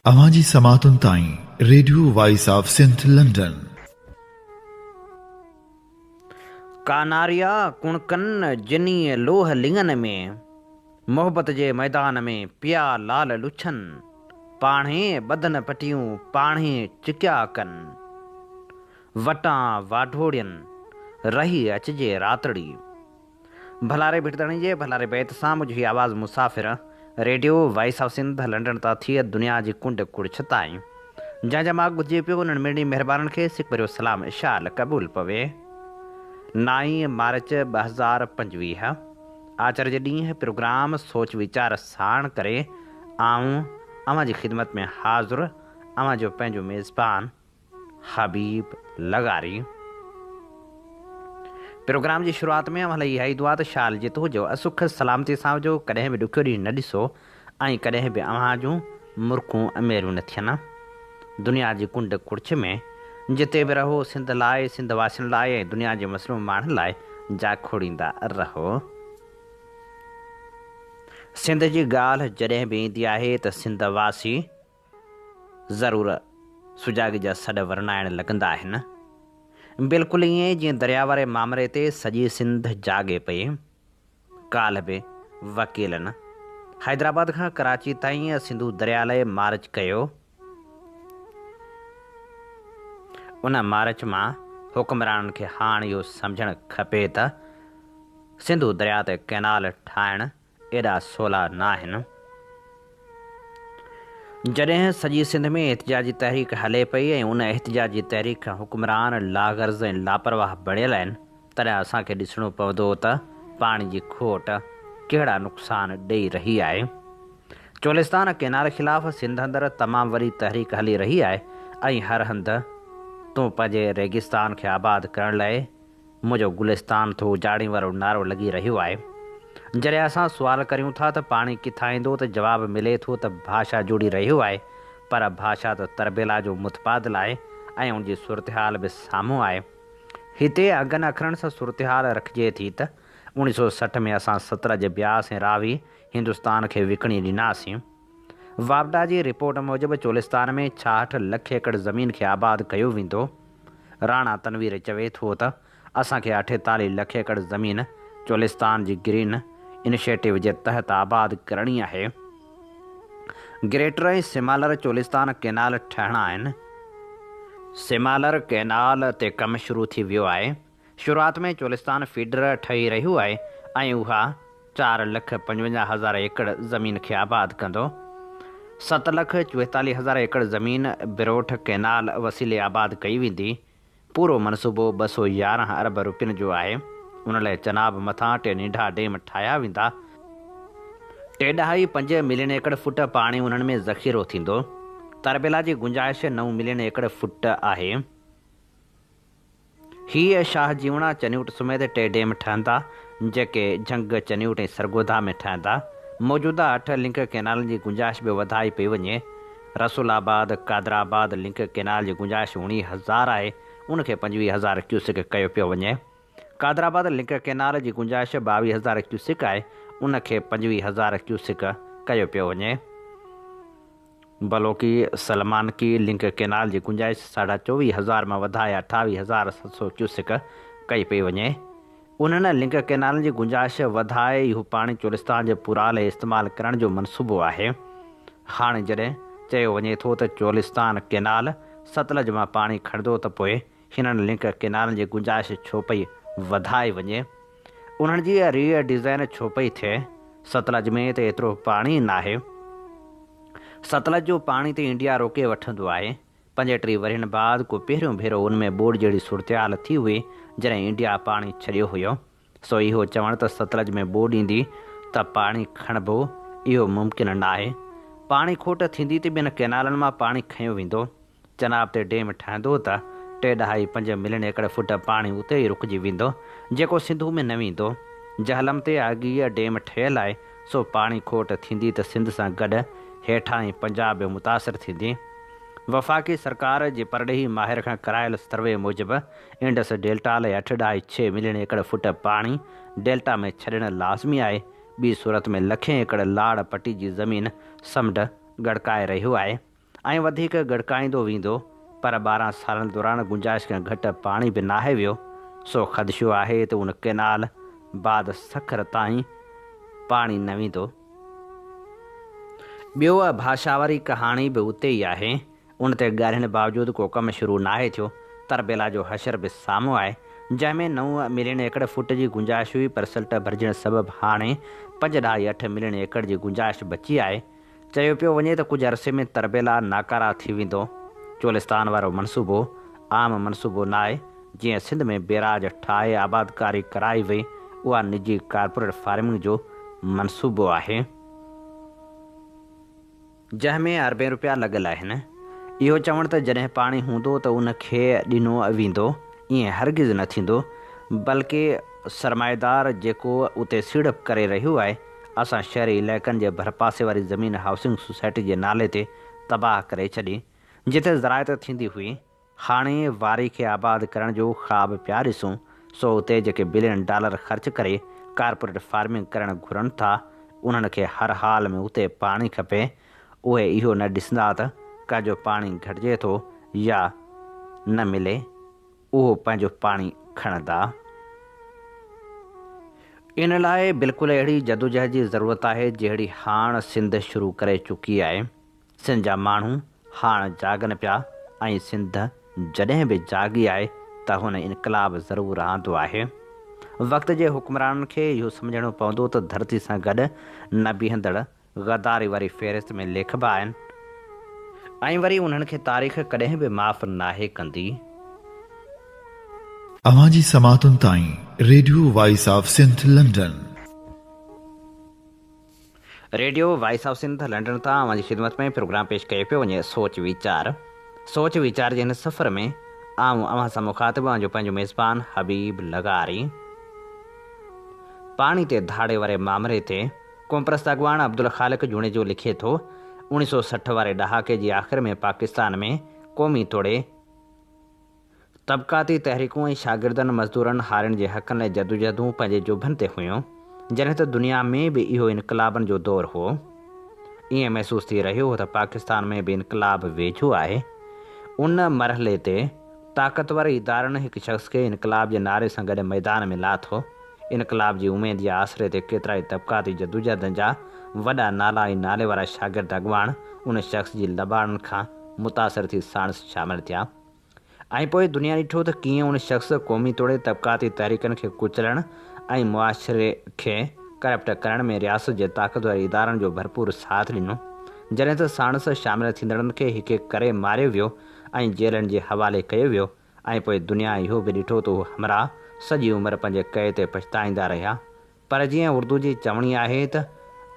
اوهان جي سماعتن تائين radio voice of Sindh London. ڪاناريا ڪڻڪن جنيء لوهه لڱن ۾، محبت جي ميدان ۾ پيا لال لڇن، پاڻهي ٻڌن پٽيون پاڻهي چڪيا ڪن، وٽان واڍوڙين رهي اچجي راتڙي. ڀلاري ڀٽ ڌڻي جي ڀلاري بيت سان منهنجو هي آواز مسافر radio voice of Sindh London تان ٿي دنيا جي ڪنڊ ڪڙڇ تائين جنهن جا ماڳ ٻڌجي پيو انهن مڙني مهربانن کي سڪ ڀريو سلام شال قبول پوي. نائين مارچ 2025 آچر جي ڏينهن پروگرام سوچ ويچار ساڻ ڪري آئون اوهان جي خدمت ۾ حاضر اوهان جو پنهنجو ميزبان حبيب لغاري. پروگرام جي شروعات ۾ اوهان لاء اها ئي دعا ته شال جت هجو سک سلامتي سان هجو ڪڏهن به ڏکيو ڏينهن نه ڏسو ۽ ڪڏهن به اوهان جون مرڪون اميريون نه ٿين. دنيا جي ڪنڊ ڪڙڇ ۾ جتي به رهو سنڌ لاء سنڌ واسين لاء ۽ دنيا جي مظلوم ماڻهن لاء جاکوڙيندا رهو. سنڌ جي ڳالهه جڏهن به ايندي آهي ته سنڌ واسي ضرور سجاڳي جا سڏ ورنائڻ لڳندا آهن. بلڪل ائين ئي جيئن درياء واري مامري تي سڄي سنڌ جاڳي پئي. ڪالهه به وڪيلن حيدرآباد کان ڪراچي تائين سنڌو درياء لاء مارچ ڪيو. ان مارچ مان حڪمرانن کي هاڻ اهو سمجهڻ کپي ته سنڌو درياء تي ڪئنال ٺاهڻ ايڏا سولا ناهن. جڏهن سڄي سنڌ ۾ احتجاجي تحريڪ هلي پئي ۽ ان احتجاجي تحريڪ کان حڪمران لاغرض ۽ لاپرواهه بڻيل آهن، تڏهن اسان کي ڏسڻو پوندو ته پاڻي جي کوٽ ڪهڙا نقصان ڏئي رهي آهي. چولستان ڪئنال خلاف سنڌ اندر تمام وڏي تحريڪ هلي رهي آهي ۽ هر هنڌ تون پنهنجي ريگستان کي آباد ڪرڻ لاء منهنجو گلستان ٿو اجاڙين وارو نعرو لڳي رهيو آهي. جڏهن اسان سوال ڪريون ٿا ته پاڻي ڪٿان ايندو ته جواب ملي ٿو ته ڀاشا جوڙي رهيو آهي پر ڀاشا ته تربيلا جو متبادل آهي ۽ ان جي صورتحال به سامهون آهي. هتي انگن اکرن سان صورتحال رکجي ٿي ته 1960 ۾ اسان ستلج بياس ۽ راوي هندستان کي وڪڻي ڏناسين. واپڊا جي رپورٽ موجب چولستان ۾ 66 لک ايڪڙ زمين کي آباد ڪيو ويندو. راڻا تنوير چوي ٿو ته اسان کي 48 لک ايڪڙ زمين چولستان جي گرين انيشيٽو جي تحت آباد ڪرڻي آهي. گريٽر ۽ سمالر چولستان ڪئنال ٺهڻا آهن. سمالر ڪئنال تي ڪم شروع ٿي ويو آهي. شروعات ۾ چولستان فيڊر ٺهي رهيو آهي ۽ اها 4,55,000 ايڪڙ زمين کي آباد ڪندو. 7,44,000 ايڪڙ زمين بروٺ ڪئنال وسيلي آباد ڪئي ويندي. پورو منصوبو 211 ارب روپين جو آهي. ان لاء چناب مٿان ٽي ننڍا ڊيم ٺاهيا ويندا. ٽي ڏهائي پنج ملين ايڪڙ فوٽ پاڻي انهن ۾ ذخيرو ٿيندو. تربيلا جي گنجائش نو ملين ايڪڙ فوٽ آهي. هيء شاهه جيوڻا چنيوٽ سميت ٽي ڊيم ٺهندا، جيڪي جهنگ، چنيوٽ ۽ سرگوڌا ۾ ٺهندا. موجوده اٺ لنڪ ڪئنالن جي گنجائش به وڌائي پئي وڃي. رسول آباد، قادر آباد لنڪ ڪئنال جي گنجائش 19,000 آهي، ان کي 25,000 ڪيوسڪ ڪيو پيو وڃي. قادر آباد لنڪ ڪئنال جي گنجائش 22,000 ڪيوسڪ آهي، ان کي 25,000 ڪيوسڪ ڪيو پيو وڃي. بلوڪي سلمانڪي لنڪ ڪئنال جي گنجائش ساڍا چوويهه هزار مان وڌائي 28,700 ڪيوسڪ ڪئي پئي وڃي. انهن لنڪ ڪئنالن جي گنجائش وڌائي اهو پاڻي چولستان جي پورا لاء استعمال ڪرڻ جو منصوبو آهي. هاڻي جڏهن چيو وڃي ٿو ته چولستان ڪئنال ستلج مان پاڻي کڻندو ته پوء هنن لنڪ ڪئنالن جي گنجائش ڇو پئي وڌائي وڃي؟ انهن جي ري ڊيزائن ڇو پئي ٿئي؟ ستلج ۾ ته ايترو پاڻي ئي ناهي. ستلج جو پاڻي ته انڊيا روڪي وٺندو آهي. 35 ورهين بعد ڪو پهريون ڀيرو ان ۾ ٻوڏ جهڙي صورتحال ٿي هئي جڏهن انڊيا پاڻي ڇڏيو هيو. سو اهو چوڻ ته ستلج ۾ ٻوڏ ايندي ته پاڻي کڻبو اهو ممڪن ناهي. پاڻي کوٽ ٿيندي ته ٻين ڪئنالن مان پاڻي کنيو ويندو. چناب تي ڊيم ٺهندو ته ٽي ڏهائي پنج ملين ايڪڙ فوٽ پاڻي اتي ئي رڪجي ويندو، جيڪو سنڌو ۾ نه ويندو. جهلم تي اڳيئي ڊيم ٺهيل آهي، سو پاڻي کوٽ ٿيندي ته سنڌ سان گڏ هيٺاهين پنجاب به متاثر ٿيندي. وفاقي سرڪار جي پرڏيهي ماهر کان ڪرايل سروي موجب انڊس ڊيلٽا لاء اٺ ڏهائي ڇهه ملين ايڪڙ فوٽ پاڻي ڊيلٽا ۾ ڇڏڻ لازمي آهي، ٻي صورت ۾ لکين ايڪڙ لاڙ پٽي جي زمين سمنڊ ڳڙڪائي رهيو آهي. ۽ وڌيڪ ڳڙڪائيندو ويندو پر 12 سالن دوران گنجائش کان گهٽ پاڻي به ناهي ويو، سو خدشو آهي ته ان ڪئنال بعد سکر تائين پاڻي نه ويندو. ٻيو ڀاشا واري ڪهاڻي به اتي ئي آهي، ان تي ڳالهين باوجود ڪو ڪم شروع ناهي ٿيو، تربيلا جو حشر به سامهون آهي، جنهن ۾ نو ملين ايڪڙ فوٽ جي گنجائش هئي پر سلٽ ڀرجڻ سبب هاڻي پنج ڏهائي اٺ ملين ايڪڙ جي گنجائش بچي آهي، چيو پيو وڃي ته ڪجهه عرصي ۾ تربيلا ناڪارا ٿي ويندو. چولستان وارو منصوبو عام منصوبو ناهي، جيئن سنڌ ۾ بيراج ٺاهي آبادڪاري ڪرائي وئي، اها نجي ڪارپوريٽ فارمنگ جو منصوبو آهي. جنهن ۾ اربين روپيا لڳل آهن. اهو چوڻ ته جڏهن پاڻي هوندو ته ان کي ڏنو ويندو، ائين هرگز نه ٿيندو، بلڪه سرمائيدار جيڪو اتي سيڙپ ڪري رهيو آهي، اسان شهري علائقن جي ڀرپاسي واري زمين هائوسنگ سوسائٽي جي نالي تي تباهه ڪري ڇڏي، جتي زراعت ٿيندي هئي، هاڻي واري کي آباد ڪرڻ جو خواب پيا ڏسون، سو اتي جيڪي بلين ڊالر خرچ ڪري ڪارپوريٽ فارمنگ ڪرڻ گهرن ٿا، انهن کي هر حال ۾ اتي پاڻي کپي، اهي اهو نه ڏسندا ته ڪنهن جو پاڻي گهٽجي ٿو يا نه ملي. اهو پنهنجو پاڻي کڻندا. ان لاء بلڪل اهڙي جدوجهد جي ضرورت آهي جهڙي هاڻ سنڌ شروع ڪري چڪي آهي. سنڌ جا ماڻهو هاڻ جاڳن پيا ۽ سنڌ جڏهن به جاڳي آهي ته هن انقلاب ضرور آندو آهي. وقت جي حڪمرانن کي اهو سمجهڻو پوندو ته ڌرتي سان گڏ نه بيهندڙ غداري واري فهرست ۾ ليکبا آهن ۽ وري انهن کي تاريخ ڪڏهن به معاف ناهي ڪندي. اوهان جي سماعتن تائين radio voice of Sindh London. Radio voice of Sindh London تان اوهان جي خدمت ۾ پروگرام پيش ڪيو پيو وڃي سوچ ويچار سوچ ويچار جي هن سفر ۾ آئون اوهان سان مخاطب اوهان جو پنهنجو ميزبان حبيب لغاري پاڻي تي ڌاڙي واري مامري تي قومپرست اڳواڻ عبدالخالق جوڻيجو لکي ٿو، 1960 واري ڏهاڪي جي آخر ۾ پاڪستان ۾ قومي توڙي طبقاتي تحريڪون ۽ شاگردن، مزدورن، هارين جي حقن لاء جدوجهدون پنهنجي جوڀن تي هيون، جڏهن ته دنيا ۾ به اهو انقلابن جو دور هو. ائين محسوس ٿي رهيو هو ته پاڪستان ۾ به انقلاب ويجهو آهي. ان مرحلي تي طاقتور ادارن هڪ شخص کي انقلاب جي نعري سان گڏ ميدان ۾ لاٿو. انقلاب جي اميد يا آسري تي ڪيترائي طبقاتي جدوجهدن جا وڏا نالا ۽ نالي وارا شاگرد اڳواڻ ان شخص جي لٻاڙن کان متاثر ٿي ساڻس شامل ٿيا ۽ پوء دنيا ڏٺو ته ڪيئن ان شخص قومي توڙي طبقاتي تحريڪن کي ڪچلڻ ۽ معاشري کي ڪرپٽ ڪرڻ ۾ رياست جي طاقتور ادارن جو ڀرپور ساٿ ڏنو جڏهن ته ساڻس شامل ٿيندڙن کي هڪ هڪ ڪري ماريو ويو ۽ جيلن جي حوالي ڪيو ويو ۽ پوء دنيا اهو به ڏٺو ته هو همراهه سڄي عمر پنهنجي ڪئي تي پڇتائيندا رهيا. پر جيئن اردو جي چوڻي آهي ته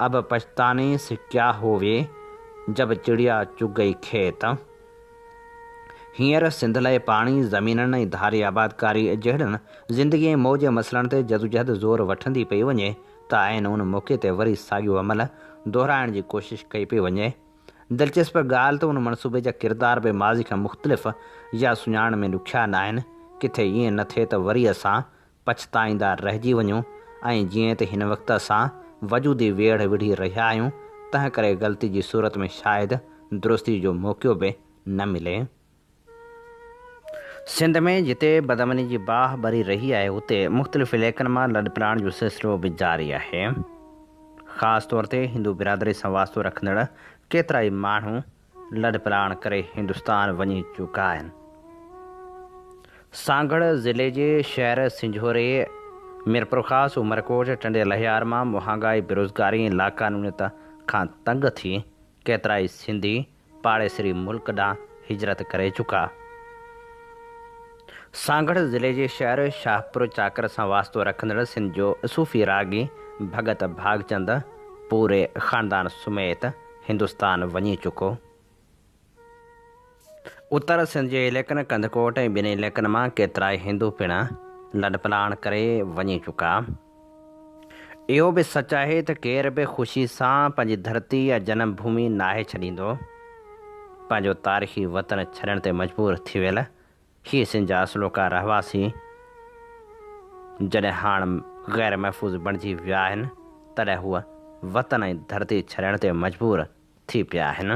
اب پڇتاني سي ڪيا هووي جب چڙيا چگ گئي کيت. هينئر سنڌ لاء پاڻي، زمينن ۽ ڌاري آبادڪاري جهڙن زندگي ۽ موت جي مسئلن تي جدوجهد زور وٺندي پئي وڃي ته عين ان موقعي تي وري ساڳيو عمل دهرائڻ جي ڪوشش ڪئي پئي وڃي. دلچسپ ڳالهه ته ان منصوبي جا ڪردار به ماضي کان مختلف يا سڃاڻڻ ۾ ڏکيا ناهن، ڪٿي ائين نه ٿئي ته وري اسان پڇتائيندا رهجي وڃون ۽ جيئن ته هن وقت اسان وجودي ويڙهه وڙهي رهيا آهيون، تنهن ڪري غلطي جي صورت ۾ شايد درستي جو موقعو به نه ملي. سنڌ ۾ جتي بدامني جي باهه ٻري رهي آهي اتي مختلف علائقن مان لڏپلاڻ جو سلسلو به جاري آهي. خاص طور تي هندو برادري سان واسطو رکندڙ ڪيترائي ماڻهو لڏپلاڻ ڪري هندستان وڃي چڪا آهن. سانگهڙ ضلعي جي شهر سنجهوري، ميرپورخاص، عمرڪوٽ، ٽنڊي الهيار مان مهانگائي، بيروزگاري ۽ لاقانونيت کان تنگ ٿي ڪيترائي سنڌي پاڙيسري ملڪ ڏانهن هجرت ڪري چڪا. سانگهڙ ضلعي جي شهر شاهپور چاڪر سان واسطو رکندڙ سنڌ جو صوفي راڳي ڀڳت ڀاڳچند پوري خاندان سميت هندستان وڃي چڪو. اتر سنڌ جي علائقن ڪنڌڪوٽ ۽ ٻين علائقن مان ڪيترائي هندو پڻ لڏپلاڻ ڪري وڃي چڪا. اهو به سچ آهي ته ڪير به خوشي سان پنهنجي ڌرتي يا جنم ڀومي ناهي ڇڏيندو. پنهنجو تاريخي وطن ڇڏڻ تي مجبور ٿي ويل هي سنڌ جا اصلوڪا رهواسي جڏهن هاڻ غير محفوظ بڻجي ويا آهن تڏهن هو وطن ۽ ڌرتي ڇڏڻ تي مجبور ٿي پيا آهن.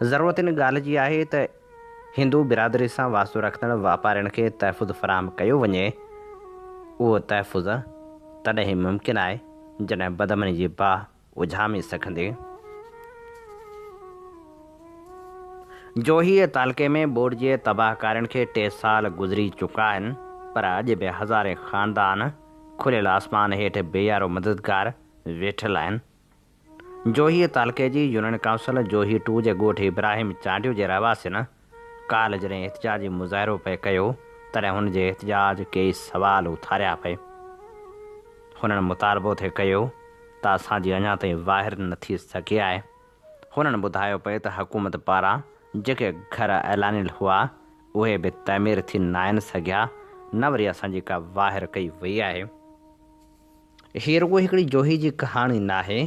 ضرورت ان ڳالهه جي آهي ته هندو برادري سان واسطو رکندڙ واپارين کي تحفظ فراهم ڪيو وڃي. اهو تحفظ تڏهن ئي ممڪن آهي جڏهن بدامني جي باهه اجهامي سگهندي. جوهي تعلقي ۾ ٻوڏ جي تباهڪارين کي ٽي سال گذري چڪا آهن پر اڄ به هزارين خاندان کليل آسمان هيٺ بي يارو مددگار ويٺل آهن. جوهي تعلقي جي يونين ڪائونسل جوهي ٽو جي ڳوٺ ابراهيم چانڊيو جي رهواسين ڪالهه جڏهن احتجاجي مظاهرو پئي ڪيو تڏهن هن جي احتجاج ڪيئي سوال اٿاريا پئي. هنن مطالبو ٿي ڪيو ته اسان جي اڃا تائين واهر نه ٿي سگهي آهي. هنن ٻڌايو پئي ته حڪومت پاران جيڪي گهر اعلانيل هئا اهي به تعمير ٿي ناهن سگهيا نه وري اسان جي ڪا واهر ڪئي وئي آهي. هي رڳو هڪڙي جوهي جي ڪهاڻي ناهي،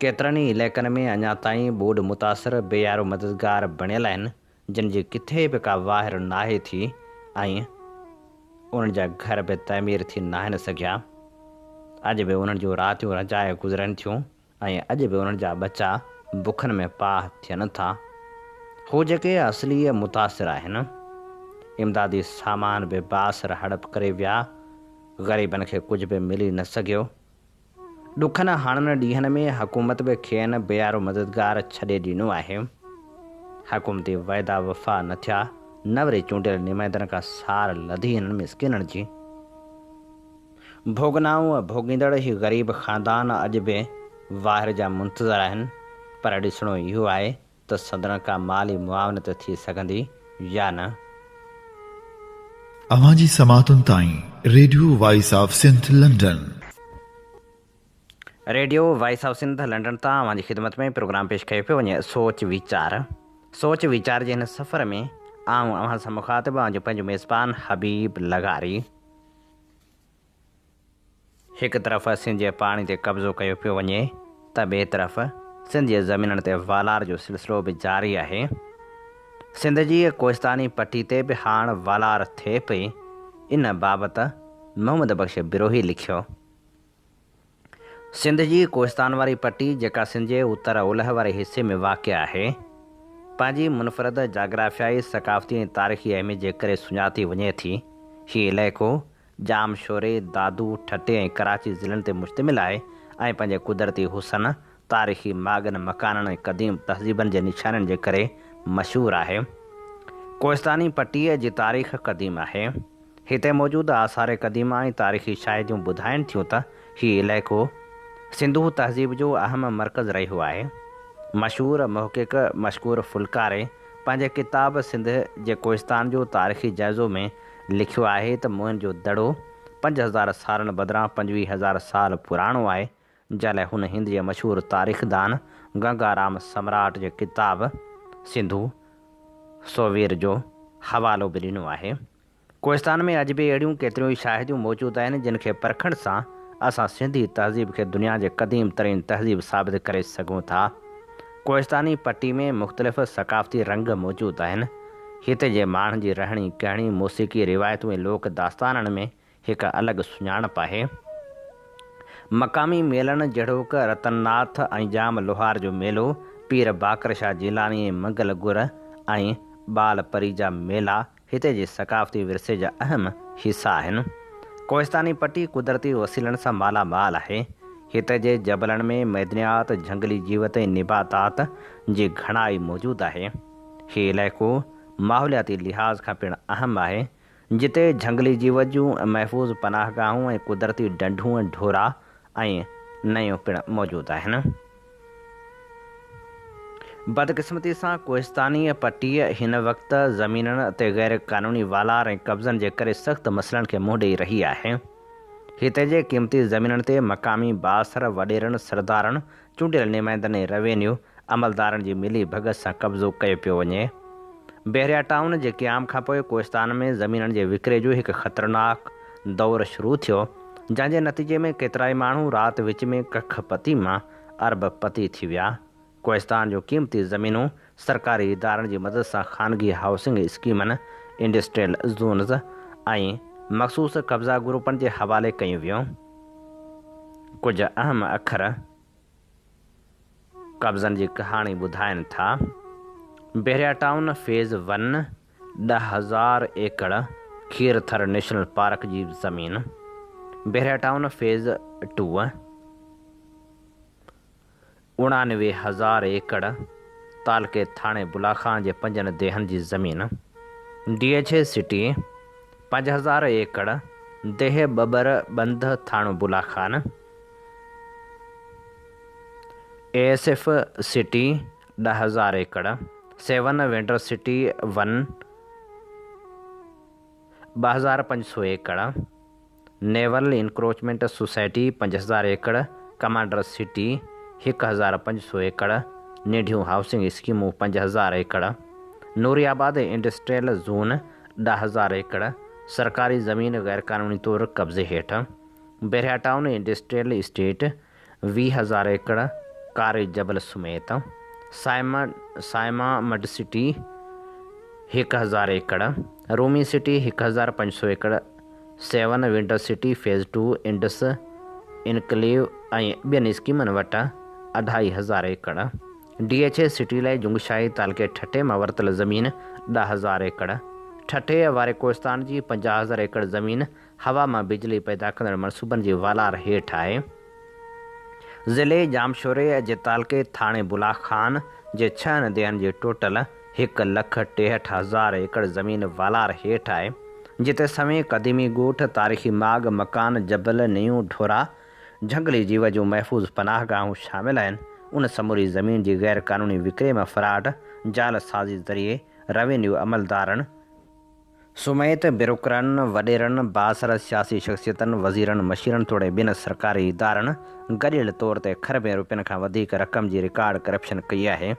ڪيترن ئي علائقن ۾ اڃا تائين ٻوڏ متاثر بي يارو مددگار بڻيل آهن جن جي ڪٿي به ڪا واهر ناهي ٿي ۽ انهن جا گهر به تعمير ٿي ناهن سگهيا. اڄ به انهن جون راتيون رنجائي گذرن ٿيون. ۽ اڄ به انهن جا ٻچا بکن ۾ پاهه ٿين ٿا. هو جيڪي اصلي متاثر آهن. امدادي سامان به بااثر هڙپ ڪري ويا. غريبن کي ڪجهه به ملي نه سگهيو. ڏکن هاڻن ڏينهن ۾ حڪومت به کين بييارو مددگار ڇڏي ڏنو آهي. حڪومتي وعدا وفا نه ٿيا، نه وري چونڊيل نمائندن ڪا سار لڌي هنن مسڪينن جي. ڀوڳنائون ڀوڳيندڙ هي غريب خاندان اڄ به واهر جا منتظر آهن پر ڏسڻو اهو آهي ته سندن ڪا مالي معاونت ٿي سگهندي يا نه. اوهان جي سماعتن تائين radio voice of Sindh London. Radio voice of Sindh London تان اوهان جي خدمت ۾ پروگرام پيش ڪيو پيو وڃي سوچ ويچار سوچ ويچار جي هن سفر ۾ آئون اوهان سان مخاطب اوهان جو پنهنجو ميزبان حبيب لغاري. هڪ طرف سنڌ جي پاڻي تي قبضو ڪيو پيو وڃي ته ٻئي طرف سنڌ جي زمينن تي والار جو سلسلو به جاري آهي. سنڌ جي ڪوهستاني پٽي تي به هاڻ والار ٿئي پئي، ان بابت محمد بخش بروهي لکيو. سنڌ جي ڪوهستان واري پٽي جيڪا سنڌ جي اتر اولهه واري حصي ۾ واقع آهي، پنهنجي منفرد جاگرافيائي، ثقافتي ۽ تاريخي اهميت جي ڪري سڃاتي وڃي ٿي. هي علائقو ڄام شوري، دادو، ٺٽي ۽ ڪراچي ضلعن تي مشتمل آهي ۽ پنهنجي قدرتي حسن، تاريخي ماڳن مڪانن ۽ قديم تهذيبن جي نشانين جي ڪري مشهور آهي. ڪوهستاني پٽيء جي تاريخ قديم آهي. هتي موجود آثار قديمه ۽ تاريخي شاهديون ٻڌائين ٿيون ته هي علائقو سنڌو تهذيب جو اهم مرڪز رهيو آهي. مشهور محقق مشڪور ڦلڪاري پنهنجي ڪتاب سنڌ جي ڪوهستان جو تاريخي جائزو ۾ لکيو آهي ته موئن جو دڙو 5000 سالن بدران 25,000 سال پراڻو آهي، جنهن لاء هن هند جي مشهور تاريخدان گنگارام سمراٽ جي ڪتاب سنڌو سووير جو حوالو به ڏنو آهي. ڪوهستان ۾ اڄ به اهڙيون ڪيتريون ئي شاهديون موجود آهن، جن کي پرکڻ سان اسان سنڌي تهذيب کي دنيا جي قديم ترين تهذيب ثابت ڪري سگهون ٿا. ڪوهستاني پٽي ۾ مختلف ثقافتي رنگ موجود آهن. هتي جي ماڻهن جي رهڻي ڪهڻي، موسيقي، روايتون ۽ لوڪ داستانن ۾ هڪ الڳ سڃاڻپ آهي. مقامي ميلن جهڙوڪ رتن ناٿ ۽ ڄام لوهار جو ميلو، پير باقر شاهه جيلاني ۽ منگل گر ۽ ٻال پري جا ميلا هتي جي ثقافتي ورثي جا اهم حصا آهن. ڪوهستاني پٽي قدرتي وسيلن سان مالا مال آهي. هتي جي جبلن ۾ معدنيات، جهنگلي جيوت ۽ نباتات جي گهڻائي موجود آهي. هي علائقو ماحولياتي لحاظ کان پڻ اهم آهي، جتي جهنگلي جيوت جون محفوظ پناهگاهون ۽ قدرتي ڍنڍون، ڍورا ۽ نيون پڻ موجود آهن. بدقسمتي سان ڪوهستاني پٽي هن وقت زمينن تي غير قانوني والار ۽ قبضن جي ڪري سخت مسئلن کي منهن ڏئي رهي آهي. هتي جي قيمتي زمينن تي مقامي بااثر وڏيرن، سردارن، چونڊيل نمائندن ۽ روينيو عملدارن جي ملي ڀڳت سان قبضو ڪيو پيو وڃي. بحريا ٽائون جي قيام کانپوء ڪوهستان ۾ زمينن جي وڪري جو هڪ خطرناڪ دور شروع ٿيو، جنهن جي نتيجي ۾ ڪيترائي ماڻهو رات وچ ۾ ڪک پتي مان ارب پتي ٿي ويا. ڪوهستان جون قيمتي زمينون سرڪاري ادارن جي مدد سان خانگي هائوسنگ اسڪيمن، انڊسٽريل زونز ۽ مخصوص قبضا گروپن جي حوالي ڪيون ويون. ڪجهه اهم اکر قبضن جي ڪهاڻي ٻڌائين ٿا. بحريا ٽائون فيز ون 10,000 ايڪڙ کير ٿر نيشنل پارڪ جي زمين، بحريا ٽائون فيز ٽو 89,000 ايڪڙ تعلقي ٿاڻي بلاخان جي پنجن ديهن جي زمين، ڊي ايڇ اي سٽي 5,000 ايڪڙ ديهه ٻٻر بند ٿاڻو بلاخان، اي ايس ايف سٽي 10,000 ايڪڙ، سيون وينڊر سٽي ون 2,500 ايڪڙ، نيول انڪروچمينٽ سوسائٽي 5,000 ايڪڙ، ڪمانڊر سٽي 1,500 ايڪڙ، ننڍيون هائوسنگ اسڪيمون 5,000 ايڪڙ، نوري آباد انڊسٽريل زون 10,000 ايڪڙ، سرڪاري زمين غيرقانوني طور قبضي هيٺ، بحريا ٽائون انڊسٽريل اسٽيٽ 20,000 ايڪڙ ڪاري جبل سميت، صائمه مڊ سٽي 1,000 ايڪڙ، رومي سٽي 1,500 ايڪڙ، seven wonder city phase two, Indus enclave ۽ ٻين اسڪيمن وٽ 2500 ايڪڙ، ڊي ايڇ اي سٽي لاء جنگشاهي تعلقي ٺٽي مان ورتل زمين 10,000 ايڪڙ، ٺٽي واري ڪوهستان جي 50,000 ايڪڙ زمين هوا مان بجلي پيدا ڪندڙ منصوبن جي والار هيٺ آهي. ضلعي ڄامشوري جي تعلقي ٿاڻي بلا خان جي ڇهن ديهن جي ٽوٽل 1,63,000 ايڪڙ زمين والار هيٺ آهي، جتي سوين قديمي ڳوٺ، تاريخي ماڳ، مڪان، جبل، نيون، ڍورا، جهنگلي جيو جون محفوظ پناهه گاهون شامل آهن. ان سموري زمين جي غير قانوني وڪري مان فراڊ، جعل سازي ذريعي روينيو عملدارن، سميت بيروڪرن، وڏيرن، بااثر سياسي شخصيتن، وزيرن، مشيرن توڙي ٻين سرڪاري ادارن گڏيل طور تي کربين روپين کان وڌيڪ رقم جي رڪارڊ ڪرپشن ڪئي آهي.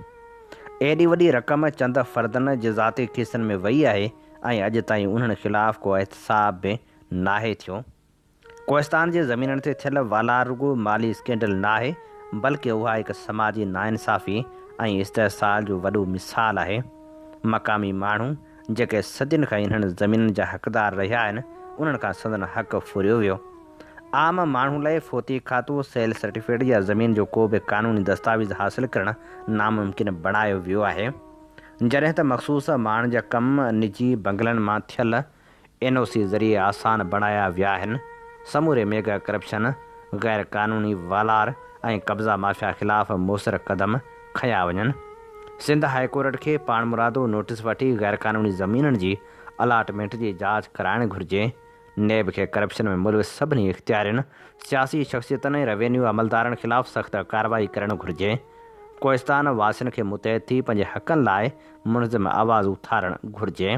ايڏي وڏي رقم چند فردن جي ذاتي کيسن ۾ وئي آهي ۽ اڄ تائين انهن خلاف ڪو احتساب به ناهي ٿيو. ڪوهستان جي زمينن تي ٿيل والار رڳو مالي اسڪينڊل ناهي، بلڪه اها هڪ سماجي ناانصافي ۽ استحصال جو وڏو مثال آهي. مقامي ماڻهو، جيڪي صدين کان انهن زمينن جا حقدار رهيا آهن، انهن کان سندن حق ڦريو ويو. عام ماڻهو لاء فوتي کاتو، سيل سرٽيفڪيٽ يا زمين جو ڪو به قانوني دستاويز حاصل ڪرڻ ناممڪن بڻايو ويو آهي. جڏهن ته مخصوص ماڻهن جا ڪم نجي بنگلن مان ٿيل اين او سي ذريعي آسان بڻايا ويا آهن، سموري ميگا ڪرپشن، غير قانوني والار ۽ قبضا مافيا خلاف موثر قدم کنيا وڃن. سنڌ هاء ڪورٽ کي پاڻمرادو نوٽيس وٺي غير قانوني زمينن جي الاٽمينٽ جي جاچ ڪرائڻ گهرجي، نيب کي ڪرپشن ۾ ملوث سڀني اختيارين، سياسي شخصيتن ۽ روينيو عملدارن خلاف سخت ڪارروائي ڪرڻ گهرجي، ڪوهستان واسين کي متحد ٿي پنهنجي حقن لاء منظم آواز اٿارڻ گهرجي.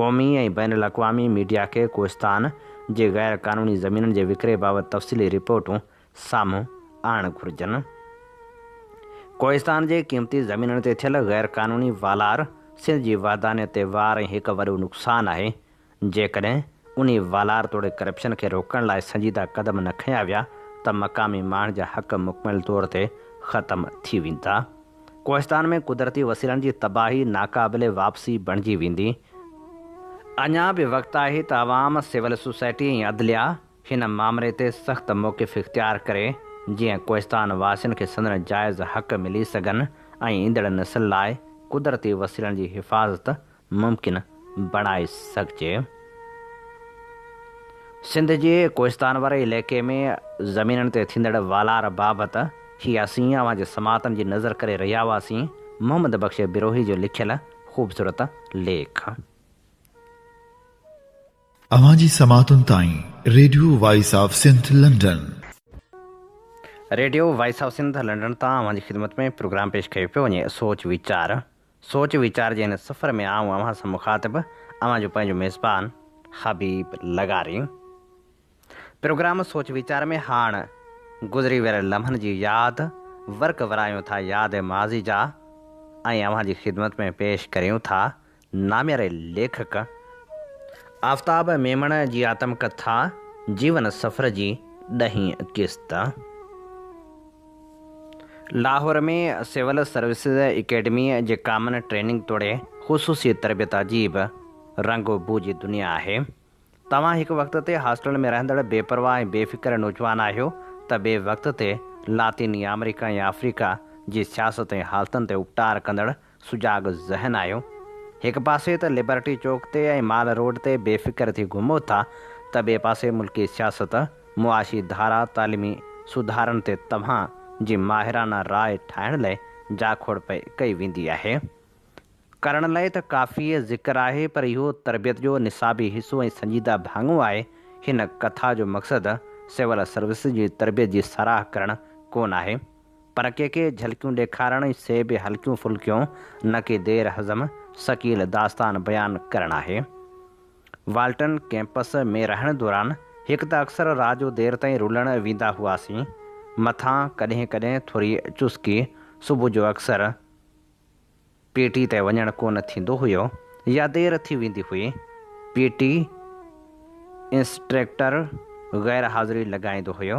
قومي ۽ بين الاقوامي ميڊيا کي ڪوهستان جي غير قانوني زمينن جي وڪري بابت تفصيلي رپورٽون سامهون آڻڻ گهرجن. ڪوهستان جي قيمتي زمينن تي ٿيل غير قانوني والار سنڌ جي وحدانيت تي وار ۽ هڪ وڏو نقصان آهي. جيڪڏهن انهي والار توڙي ڪرپشن کي روڪڻ لاء سنجيده قدم نه کنيا ويا ته مقامي ماڻهن جا حق مڪمل طور تي ختم ٿي ويندا. ڪوهستان ۾ قدرتي وسيلن جي تباهي ناقابل واپسي بڻجي ويندي. اڃا به وقت آهي ته عوام، سول سوسائٽي ۽ عدليا هن مامري تي سخت موقف اختيار ڪري جيئن ڪوهستان واسين کي سندن جائز حق ملي سگهن ۽ ايندڙ نسل لاء قدرتي وسيلن جي حفاظت ممڪن بڻائي سگهجي. سنڌ جي ڪوهستان واري علائقي ۾ زمينن تي ٿيندڙ والار بابت هي اسين اوهان جي سماعتن جي نظر ڪري رهيا هئاسين محمد بخش بروهي جو لکيل خوبصورت ليک. اوهان جي سماعتن تائين radio voice of Sindh London. Radio voice of Sindh London تان اوهان جي خدمت ۾ پروگرام پيش ڪيو پيو وڃي سوچ ويچار. سوچ ويچار جي هن سفر ۾ آئون اوهان سان مخاطب اوهان جو پنهنجو ميزبان حبيب لغاري. پروگرام سوچ ويچار ۾ هاڻ گذري ويل لمحن جي ياد ورق ورايون ٿا ياد ماضي جا ۽ اوهان جي خدمت ۾ پيش ڪريون ٿا نامياري ليکڪ آفتاب ميمڻ جي آتم ڪٿا جيون سفر جي ڏهين قسط. لاهور ۾ سول سروسز اڪيڊميء جي ڪامن ٽريننگ توڙي خصوصي تربيت عجيب رنگ و بو جي دنيا آهي. توهان هڪ وقت تي هاسٽل ۾ رهندڙ بي پرواهه ۽ بي فڪر نوجوان آهيو ته ٻئي وقت تي لاطيني آمريڪا ۽ آفريڪا جي سياست ۽ حالتن تي اپٽار ڪندڙ سجاڳ ذهن آهيو. هڪ پاسي ته لبرٽي چوڪ تي ۽ مال روڊ تي بي فڪر ٿي گهمو ٿا ته ٻئي پاسي ملڪي سياست، معاشي ڌارا، تعليمي سڌارن تي توهان جي ماهرانه راء ٺاهڻ لئه جاکوڙ پئي ڪئي ويندي آهي. ڪرڻ لئه ته ڪافي ذڪر آهي پر اهو تربيت جو نصابي حصو ۽ سنجيده ڀاڱو آهي. هن ڪٿا جو مقصد سول سروسز جي تربيت جي ساراهه ڪرڻ ڪونه آهي. پر ڪي ڪي جهلڪيون ڏيکارڻ ۽ سي به هلڪيون ڦلڪيون نه ڪي دير هضم ثقيل داستان بيان ڪرڻ آهي. والٽن ڪئمپس ۾ رهڻ دوران هڪ ته اڪثر رات جو دير تائين رلڻ ويندا هئاسين، مٿان ڪڏهن ڪڏهن ٿوري چسڪي صبح جو اڪثر پي ٽي تي وڃڻ ڪونه ٿيندو هيو يا دير ٿي ويندي هئي. پي ٽي انسٽريڪٽر غير حاضري لڳائيندو هيو.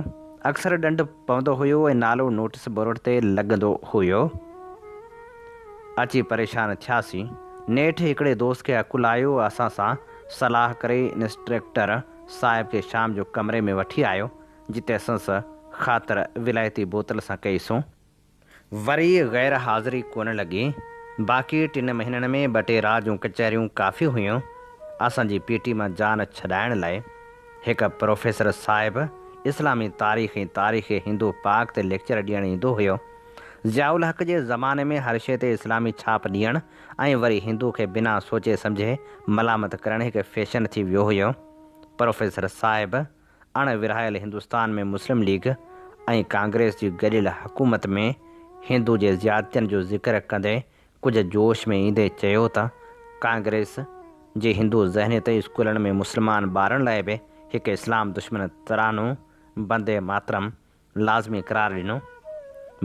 اڪثر ڏنڊ پوندو هيو ۽ نالو نوٽس بورڊ تي لڳندو هيو. اچي پريشان ٿياسين. نيٺ هڪڙي دوست کي عقل آيو اسان سان صلاح ڪري انسٽريڪٽر صاحب کي شام جو ڪمري ۾ وٺي آيو جتي سندس خاطر ولايتي بوتل سان ڪئيسون. وري غير حاضري ڪونه لڳي. باقي ٽن مهينن ۾ ٻه ٽي رات جون ڪچهريون ڪافي هيون اسان جي پي ٽي مان جان ڇڏائڻ لاء. هڪ پروفيسر صاحب اسلامي تاريخ ۽ تاريخ هندو پاڪ تي ليڪچر ڏيڻ ايندو هيو. ضياء الحق جي زماني ۾ هر شيء تي اسلامي ڇاپ ڏيڻ ۽ وري هندو کي بنا سوچي سمجهي ملامت ڪرڻ هڪ فيشن ٿي ويو هيو. پروفيسر صاحب اڻ ورهايل هندستان ۾ مسلم ليگ ۽ ڪانگريس جي گڏيل حڪومت ۾ هندو جي زيادتين جو ذڪر ڪندي ڪجهه جوش ۾ ايندي چيو ته ڪانگريس جي هندو ذهنيت اسڪولن ۾ مسلمان ٻارن لاء به هڪ اسلام دشمن ترانو بندي ماترم لازمي قرار ڏنو.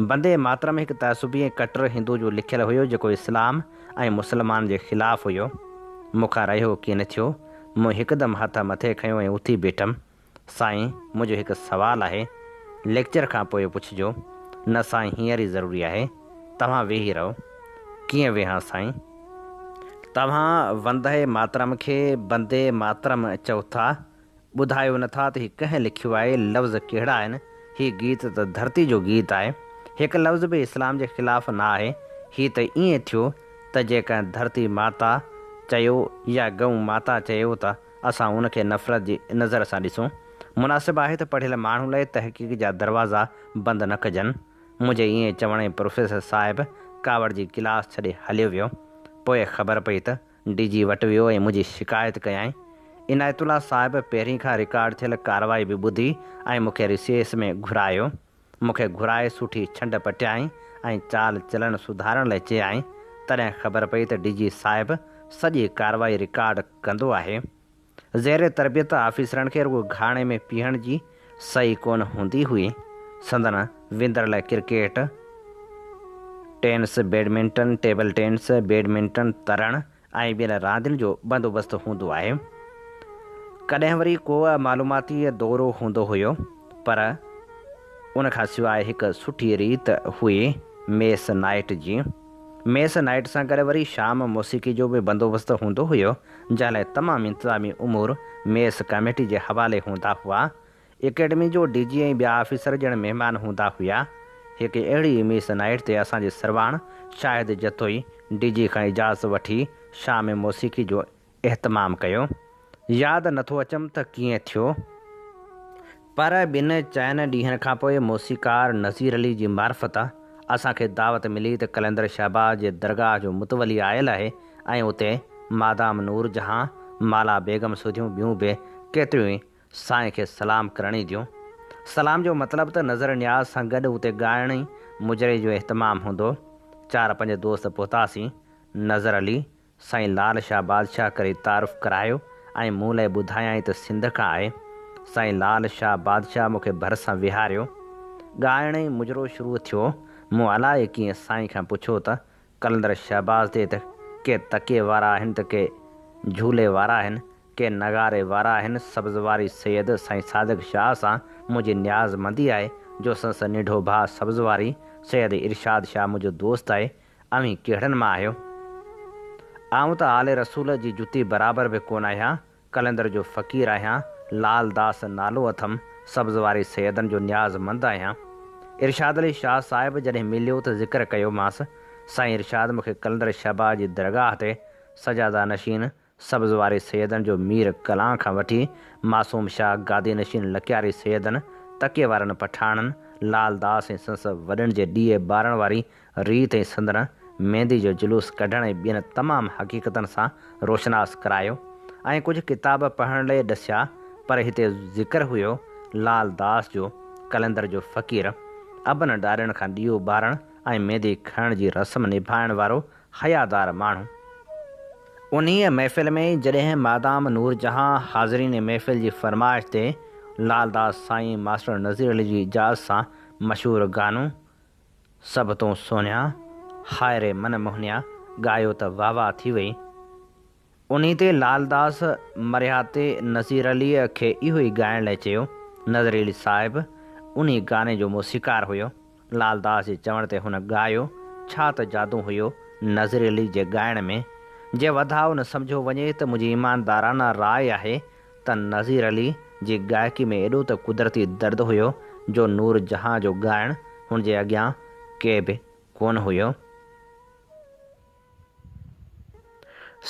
بندي ماترم هڪ تعصبي ۽ ڪٽر هندو جو لکيل هيو جيڪو اسلام ۽ مسلمان جي خلاف هيو. مون کان رهيو ڪين ٿيو. مون هڪدم هٿ مٿي کنيو ۽ اٿي بيٺم. سائين، منهنجو هڪ سوال آهي. ليڪچر کان پوء پڇجو. نه سائين هينئر ئي ضروري آهي. توهان ويهي رهو. ڪيئن ويهان سائين؟ توهان وندي ماترم کي بندي ماترم چئو ٿا. ٻڌايو نه ٿا ته هي ڪنهن لکيو آهي، لفظ ڪهڙا آهن، هي گيت ته ڌرتي جو گيت آهي، هڪ لفظ به اسلام جي خلاف نه آهي، هي ته ائين ٿيو ته جي ڪنهن ڌرتي ماتا چيو يا گئون ماتا چيو ته اسان ان کي نفرت جي نظر سان ڏسون. مناسب آهي ته پڙهيل ماڻهو لاء تحقيق جا دروازا بند نه ڪجن. منهنجي ائين چوڻ ۽ پروفيسر صاحب ڪاوڙجي ڪلاس ڇڏي هليو ويو. پوء خبر پئي ته ڊي جي وٽ ويو ۽ منهنجي شڪايت ڪيائين. عنايت الله صاحب پهرين کان رڪارڊ ٿيل ڪارروائي به ٻڌي ۽ مون کي رسيس ۾ گهرايو. مون کي گهرائي سٺي ڇنڊ پٽيائين ۽ چال چلڻ سڌارڻ لاء چيائين. تڏهن خبر پئي ته ڊي جي صاحب سڄي ڪارروائي رڪارڊ ڪندو آهي. زير تربيت آفيسرن کي رڳو گهاڻي ۾ پيهڻ جي سئي ڪونه هوندي هئي. سندن وندر لاء cricket, tennis, badminton, table tennis, badminton, ترڻ ۽ ٻين راندين جو بندوبست هوندو آهي. ڪڏهن وري ڪو معلوماتي دورو هوندو هيو، پر ان کان سواء هڪ سٺي ريت هئي ميس نائيٽ جي. ميس نائيٽ سان گڏ وري شام موسيقي جو به بندوبست هوندو هيو، جنهن لاء تمام انتظامي امور ميس ڪميٽي جي حوالي هوندا هئا. اڪيڊمي جو ڊي جي ۽ ٻيا آفيسر ڄڻ مهمان هوندا هيا. هڪ اهڙي ئي ميس نائيٽ تي اسان جي سرواڻ شاهد جتوئي ڊي جي کان اجازت وٺي شام موسيقي جو اهتمام ڪيو. ياد نٿو اچم ته ڪيئن ٿيو. پر ٻن چئن ڏينهن کان پوء موسيقار نذير علي جي معرفت اسان کي دعوت ملي ته قلندر شهباز جي درگاهه جو متولي آيل آهي ۽ اتي مادام نور جهان، مالا بيگم سوڌيون ٻيون به ڪيتريون ئي سائين کي سلام ڪرڻ اينديون. سلام جو مطلب ته نذر نياز سان گڏ اتي ڳائڻ ۽ مجري جو اهتمام هوندو. چار پنج دوست پهتاسين. نذر علي سائين لال شاهه بادشاهه ڪري تعارف ڪرايو ۽ مون لاء ٻڌايائين ته سنڌ کان آهي. سائين لال شاهه بادشاهه مون کي ڀرسان ويهاريو. ڳائڻ ۽ مجرو شروع ٿيو. مون الائي ڪيئن سائين کان پڇيو ته قلندر شهباز تي ته ڪي تڪيي وارا آهن ته ڪي جهولي وارا آهن، ڪي نغاري وارا آهن، سبزواري سيد سائين صادق شاهه سان منهنجي نياز مندي آهي جو سندس ننڍو ڀاء سبزواري سيد ارشاد شاهه منهنجو دوست آهي، اوهين ڪهڙن مان آهيو؟ آئون ته آل رسول جي جتي برابر به ڪونه آهيان، قلندر جو فقير آهيان، لال داس نالو اٿم، سبزواري سيدن جو نياز مند آهيان. ارشاد علي شاهه صاحب جڏهن مليو ته ذڪر ڪيومانس. سائين ارشاد مون کي قلندر شهباز جي درگاهه تي سجاده نشين سبز واري سيدن جو مير ڪلان کان وٺي معصوم شاهه گادي نشين لڪياري سيدن، تڪيي وارن پٺاڻن، لال داس ۽ سندس وڏن جي ڏيئي ٻارڻ واري ريت ۽ سندن ميندي جو جلوس ڪڍڻ ۽ ٻين تمام حقيقتن سان روشناس ڪرايو ۽ ڪجهه ڪتاب پڙهڻ لئه ڏسيا پر هتي ذڪر هيو لال داس جو، قلندر جو فقير، ابن ڏاڏن کان ڏيئو ٻارڻ ۽ ميندي کڻڻ جي رسم نڀائڻ وارو حيادار ماڻهو. انهيء محفل ۾ جڏهن مادام نورجهان حاضرين محفل جي فرمائش تي لال داس سائين ماسٽر نذير علي جي اجازت سان مشهور گانو سڀ تون سونهيا، هاء ري من موهنيا ڳايو ته واهه واهه ٿي وئي. انهي تي لال داس مرهياتي نذير عليء کي اهو ئي ڳائڻ لاء چيو. نذير علي صاحب انهي گاني جو موسيقار هيو. لال داس جي چوڻ تي هن ڳايو. ڇا ته جادو هيو نذير علي جي ڳائڻ ۾. جي وڌاء نه سمجهيو وڃي ته منهنجي ايماندارانه راء آهي ته نذير علي جي ڳائڪي ۾ ايڏو ته قدرتي درد هيو جو نور جهان جو ڳائڻ هن جي اڳيان ڪي به ڪونه هيو.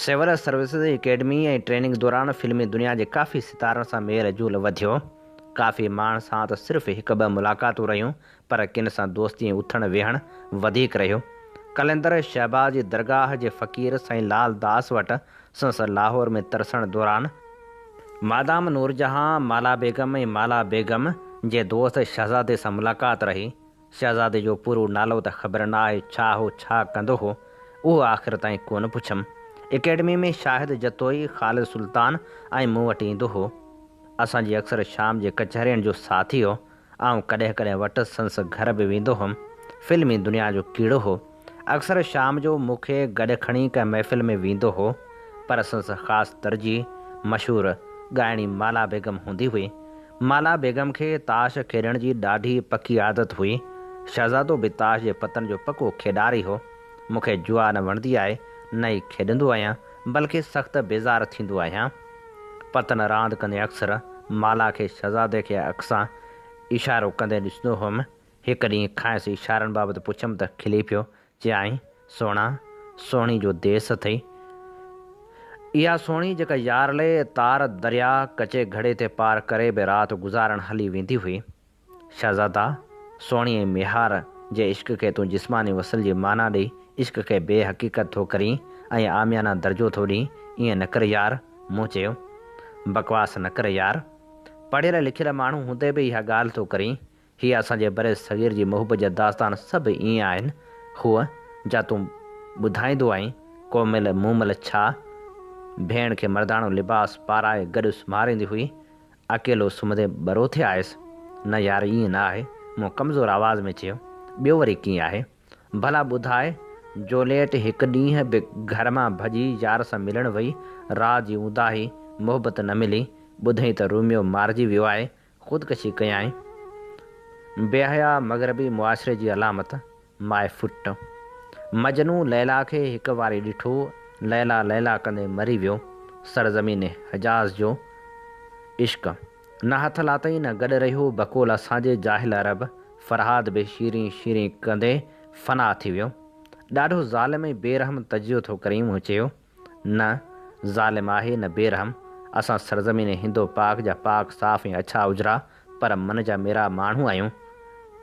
سول سروسز اڪيڊمي ۽ ٽريننگ دوران فلمي دنيا جي ڪافي ستارن سان ميل جول وڌيو. ڪافي ماڻهن سان ته صرف هڪ ٻه ملاقاتون رهيون پر ڪن سان دوستي ۽ اٿڻ ويهڻ وڌيڪ رهيو. قلندر شهباز جي درگاهه جي فقير سائين لال داس وٽ سندس لاهور ۾ ترسڻ دوران مادام نورجهان، مالا بيگم ۽ مالا بيگم جي دوست شهزادي سان ملاقات رهي. شهزادي جو پورو نالو ته خبر نه آهي ڇا هو ڇا ڪندو هو، اهو آخر تائين ڪونه پڇيم. اڪيڊمي ۾ شاهد جتوئي، خالد سلطان ۽ مون وٽ ايندو هو. اسان جي اڪثر شام جي ڪچهرين جو ساٿي هو. آئون ڪڏهن ڪڏهن وٽس سندس گهر به ويندو هئم. فلمي دنيا جو ڪيڙو هو. اڪثر شام جو مون کي گڏ کڻي ڪنهن محفل ۾ ويندو هو، پر سندس خاص ترجيح مشهور ڳائڻي مالا بيگم هوندي هئي. مالا بيگم کي تاش کيڏڻ جي ڏاڍي پڪي عادت هئي. شهزادو به تاش جي پتن جو پڪو کيڏاري هو. مون کي جوا نه وڻندي آهي، نه ئي کيڏندو آهيان، بلڪه سخت بيزار ٿيندو آهيان. پتن راند ڪندي اڪثر مالا کي شهزادي کي اک سان اشارو ڪندي ڏسندو هئم. هڪ ڏينهن کانئس اشارن بابت پڇيم ته کلي پيو. چيائين، سهڻا، سهڻي جو ديس اٿئي. اها سهڻي جيڪا يار لئه تار درياء ڪچي گهڙي تي پار ڪري به رات گذارڻ هلي ويندي هئي. شهزادا، سهڻي ۽ ميهار جي عشق کي تون جسماني وصل جي معنيٰ ڏئي عشق کي بي حقيقت ٿو ڪرين ۽ عاميانه درجو ٿو ڏين، ائين نه ڪر يار! مون چيو. بڪواس نه ڪر يار! پڙهيل لکيل ماڻهو هوندي به اها ڳالهه ٿو ڪرين. هي اسان جي برصغير جي محبت جا داستان سڀ ائين آهن، هوء، جا تون ٻڌائيندو آهين، ڪومل مومل ڇا، ڀيڻ کي مرداڻو لباس پارائي گڏ سمهاريندي هئي، اڪيلو سمهندي ٻرو ٿي آيس. نه يار ائين نه آهي، مون ڪمزور آواز ۾ چيو، ٻيو وري ڪيئن آهي؟ ڀلا ٻڌاء، جوليٽ هڪ ڏينهن به گهر مان ڀڄي يار سان ملڻ وئي، رات جي اونداهي، محبت نه ملي، ٻڌئين ته روميو مارجي ويو آهي، خودڪشي ڪيائين. بي حيا مغربي معاشري جي علامت، ماء فٽ. مجنون ليليٰ کي هڪ واري ڏٺو، ليليٰ ليليٰ ڪندي مري ويو. سرزمين حجاز جو عشق. نه هٿ لاتئين نه گڏ رهيو، بقول اسان جي جاهل عرب، فرهاد به شيرين شيرين ڪندي فنا ٿي ويو. ڏاڍو ظالم ۽ بي رحم تجزيو ٿو ڪرين مون چيو. نه ظالم آهي نه بي رحم، اسان سرزمين هند و پاڪ جا پاڪ صاف ۽ اڇا اجرا پر من جا ميرا ماڻهو آهيون،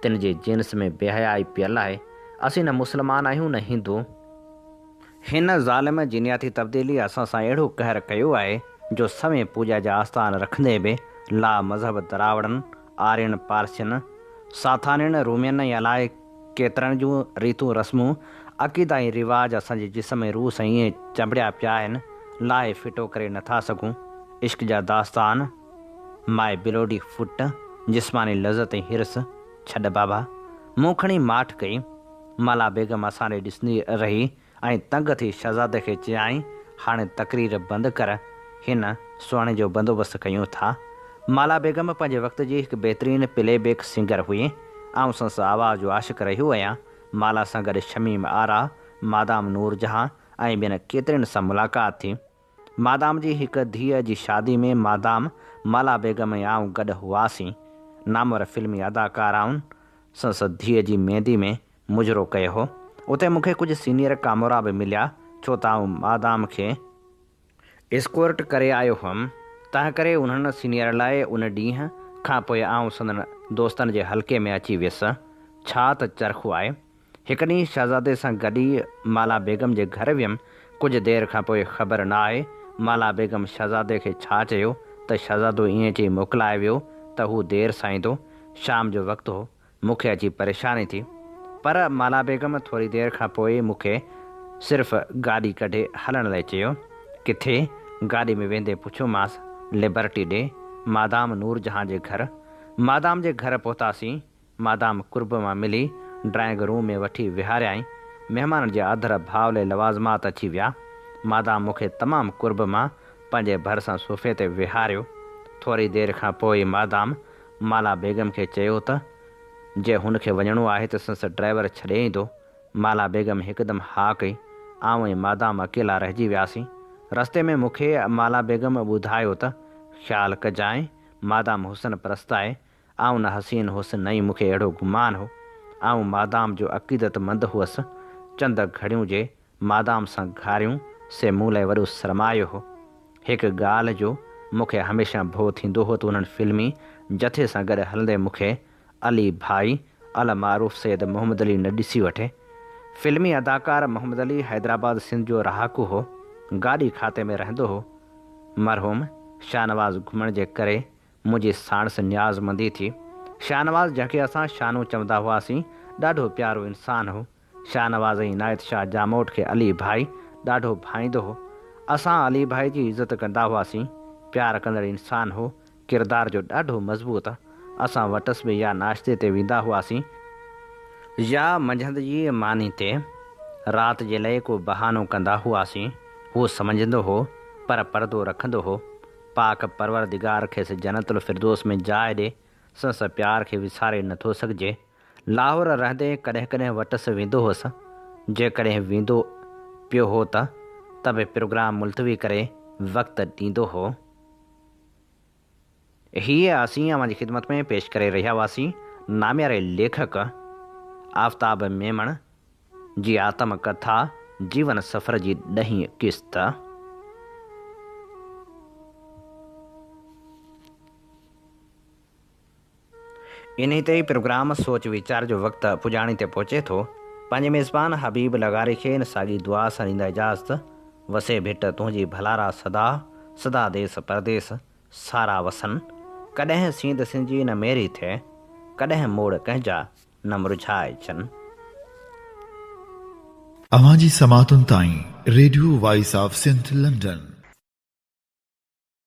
تن جي جنس ۾ بي حيائي پيل آهي، اسين نه مسلمان آهيون نه هندو. هن ظالم جينياتي تبديلي اسان سان اهڙو قهر ڪيو آهي جو سوين پوڄا جا آستان رکندي به لا مذهب دراوڙن، آرين، پارسين، ساٿانين، رومين ۽ الائي ڪيترن جون ريتون رسمون، عقيدا ۽ رواج اسان جي جسم ۽ روح سان ائين چنبڙيا پيا آهن، لاهي ڦٽو ڪري نه ٿا سگهون. عشق جا داستان، ماء بلوڊي ڦٽ، جسماني لذت ۽ حرص، ڇڏ بابا. مون کڻي ماٺ ڪئي. مالا بيگم اسان ڏي ڏسندي رهي ۽ تنگ ٿي شهزادي کي چيائين، هاڻي تقرير بند ڪر، هن سهڻي جو بندوبست ڪيون ٿا. مالا بيگم پنهنجي وقت جي هڪ بهترين پلي بيڪ سنگر هئي. آئون سندس آواز جو عاشق رهيو آهيان. مالا سان گڏ شميم آرا، مادام نور جهان ۽ ٻين ڪيترين سان ملاقات ٿي. مادام جي هڪ ڌيء جي شادي ۾ مادام، مالا بيگم ۽ آئون گڏ هئاسين. نامور فلمي اداڪارائن سندس ڌيء جي ميندي ۾ مجرو ڪيو هو. اتي مون کي ڪجهه سينيئر ڪامورا به مليا، ڇو ته آئون مادام کي اسڪورٽ ڪري آيو هئم، تنهنڪري انهن سينيئر لاء ان ڏينهن کان پوء آئون سندن دوستن جي حلقي ۾ اچي ويس. ڇا ته چرخو آهي. هڪ ڏينهن شهزادي سان گڏي مالا بيگم جي گهر ويم، ڪجهه دير کان پوء خبر نه آهي مالا بيگم شهزادي کي ڇا چيو ته شهزادو ائين چئي موڪلائي ويو ته هو دير سان ايندو. شام جو وقت هو. مون کي اچي پريشاني ٿي. پر مالا بيگم ٿوري دير کان پوء مون کي صرف گاڏي ڪڍي هلڻ لاء چيو. ڪٿي؟ گاڏي ۾ ويندي پڇيومانس. لبرٽي ڏي، مادام نورجهان جي گهر. مادام جي گهر پهتاسين. مادام قرب مان ملي ڊرائنگ روم ۾ وٺي ويهاريائين. مهمانن جي آڌر ڀاء لئه لوازمات اچي ويا. مادام مون کي تمام قرب مان پنهنجي ڀرسان صوفي تي ويهاريو. ٿوري دير کان پوء مادام مالا بيگم کي چيو ته جي هن کي وڃڻو آهي ته سندس ڊرائيور ڇڏي ايندو. مالا بيگم هڪدم ها ڪئي. آئون ۽ مادام اڪيلا رهجي وياسين. رستي ۾ مون کي مالا بيگم ٻڌايو ته خيال ڪجانء، مادام حسن پرست آهي. آئون نه حسين هوس نه ئي مون کي اهڙو گمان هو. آئون مادام جو عقيدت مند هئس. چند گهڙيون جي مادام سان گهاريون سي مون لاء وڏو سرمايو هو. هڪ ڳالهه جو مون کي هميشه ڀؤ ٿيندو هو ته انهن فلمي جٿي سان گڏ هلندي مون کي علي ڀائي المعروف سيد محمد علي نه ڏسي وٺي. فلمي اداڪار محمد علي حيدرآباد سنڌ جو رهاڪو هو. گاڏي کاتي ۾ رهندو هو. مرحوم شاهنواز گهمڻ جي ڪري منهنجي ساڻس نيازمندي ٿي. شاهنواز جنهن کي اسان شانو چوندا هئاسين، ڏاڍو پيارو انسان هو. شاهنواز ۽ عنايت شاهه ڄاموٽ کي علي ڀائي ڏاڍو ڀائيندو هو. اسان علي ڀائي جي عزت ڪندا هئاسين. پيار ڪندڙ انسان هو. ڪردار جو ڏاڍو مضبوط. اسان وٽس به يا ناشتي تي ويندا هئاسين. يا منجهند جي ماني تي. رات جي لئه ڪو بهانو ڪندا هئاسين. هو سمجهندو هو، پر پردو رکندو هو. پاڪ پروردگار کيس جنت الفردوس ۾ جاء ڏي. سندس پيار کي وساري نٿو سگهجي. لاهور رهندي ڪڏهن ڪڏهن وٽس ويندو هوس. جيڪڏهن ويندو پيو هو ته ته به پروگرام ملتوي ڪري وقت ڏيندو هو. هيء اسين اوهان جي خدمت ۾ پيش ڪري رهيا هئاسين نامياري ليکڪ آفتاب ميمڻ جي آتم ڪٿا جيون سفر جي ڏهين قسط. انهي تي ئي پروگرام سوچ ويچار جو وقت پڄاڻي تي پهچي ٿو. پنهنجي ميزبان حبيب لغاري کي ان ساڳي دعا سان ڏيندا اجازت، وسي ڀٽ تنهنجي ڀلارا سدا، سدا ديس پرديس سارا وسن، ڪڏهن سينڌ سنجي نه ميري ٿئي، ڪڏهن موڙ ڪنهن جا نه مرجهائجن. اوهان جي سماعتن تائين radio voice of Sindh London.